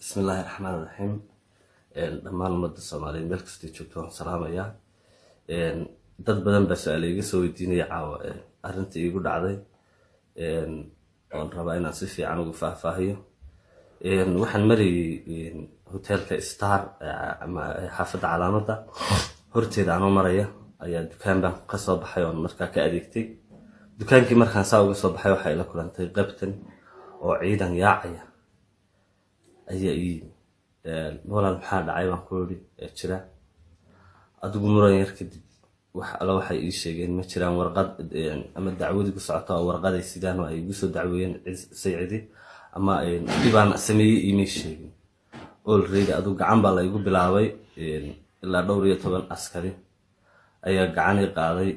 Bismi illaahi raxmaan raxiim. Dhammaan ummadda Soomaaliyeed meel kastay joogto waan salaamayaa. Dad badan baa su-aala iga soo weydiinaya caawa arrinta iigu dhacday, oon rabaa inaan si fiican ugu faahfaahiyo. Waxaan marayay hoteelka Star ama xaafadda Calaamadda horteeda. Anoo maraya ayaa dukaan baan ka soo baxay oon markaa ka adeegtay dukaankii. Markaan saa uga soo baxay, waxaa ila kulantay qabtan oo ciidan yaacaya ayaa ii yimi. "Walaal, maxaa dhacay?" baan ku yidhi. Jira adigu muran yar kadib, wax alla waxay ii sheegeen ma jiraan. Warqad ama dacwadii ku socota oo warqaday sidaan oo ay igu soo dacweeyeen saycidi ama dhibaan sameeyey iimay sheegin. Already adigu gacan baa la igu bilaabay. Ilaa dhowr iyo toban askari ayaa gacan ii qaaday,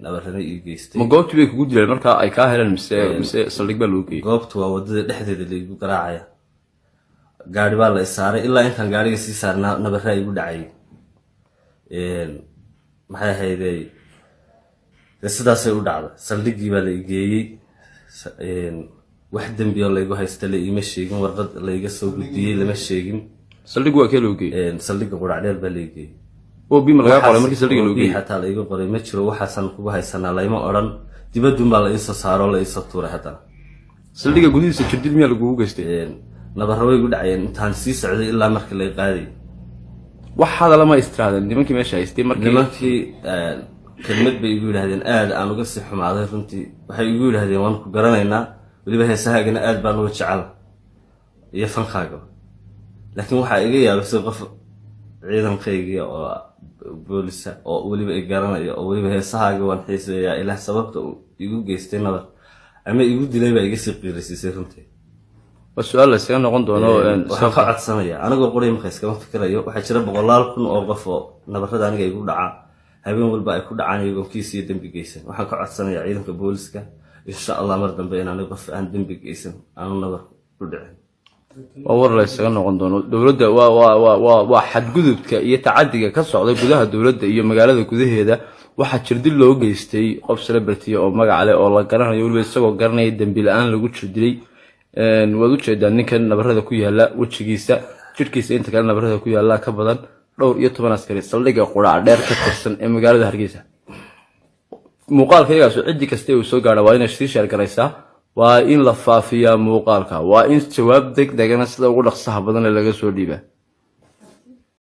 nabarana ii geystay. Ma goobtii bay kugu dileen markaa ay kaa heleen, mise saldhig baa lagu geeyey? Goobtu waa wadada dhexdeeda laigu garaacaya. Gaari baa la isaaray. Ilaa intaan gaariga sii saarnaa nabaraa igu dhacayay. Maxay ahaydey, dee sidaasay u dhacday. Saldhiggii baa la igeeyey. Wax dembi oo laygu haysta la iima sheegin, warqad layga soo gudbiyey lama sheegin. Saldhig waa kee loo geeyey? Saldhigga Quracdheer baa la igeeyey. OB ma lagaa qoray markii saldhigga loo geeyey? Xataa la iga qoray ma jiro. "Waxaasaan kugu haysanaa" layma odhan. Dibadun baa la iisoo saaro, la iisoo tuuray haddana. Saldhigga gudihiisa jirdil miyaa lagugu geystay? Nabarro way igu dhacayeen intaan sii socday ilaa markii lay qaadayay. Wax hadala ma istiraadeen nimankii meesha haystay markii? Nimankii kelmad bay igu yidhahdeen aad aan uga sii xumaaday runtii. Waxay igu yidhahdeen, "Waan ku garanaynaa, weliba heesahaagana aad baan uga jecel iyo fankaagaba." Laakiin waxaa iga yaabisay qof ciidankaygiia oo boolisa oo weliba i garanaya oo weliba heesahaaga waan xiiseeyaa, ilaah sababta uu igu geystay nabar ama igu dilay baa iga sii qiirisiisay runtii. Waa su-aal la iskaga noqon doono. Waxaan ka codsanaya, anigoo qoray marka iskama fikirayo, waxaa jira boqolaal kun oo qof oo nabarada aniga igu dhacaa habeen walba ay ku dhacaan iyagoon kiis iyo dembi geysan. Waxaan ka codsanayaa ciidanka booliska, insha Allah, mar dambe inaanay qof aan dembi geysan aanu nabar ku dhicin. Waa war la ysaga noqon doono. Dowladda waa xadgudubka iyo tacadiga ka socda gudaha dowladda iyo magaalada gudaheeda. Waxaa jirdil loo geystay qof celebrity oo magac leh oo la garanayo, weliba isagoo garanaya dembi la-aan lagu jirdilay. Waad ujeedaa ninkan nabarada ku yaala wejigiisa, jidhkiisa inta kale nabarada ku yaala ka badan. Dhowr iyo toban askari, saldhigga Quraac Dheer ka tirsan ee magaalada Hargeysa. Muuqaalka iyagaasu ciddi kasta uu soo gaadha waa inay sii share garaysaa, waa in la faafiyaa muuqaalka, waa in jawaab deg degana sida ugu dhaqsaha badan ee laga soo dhiibaa.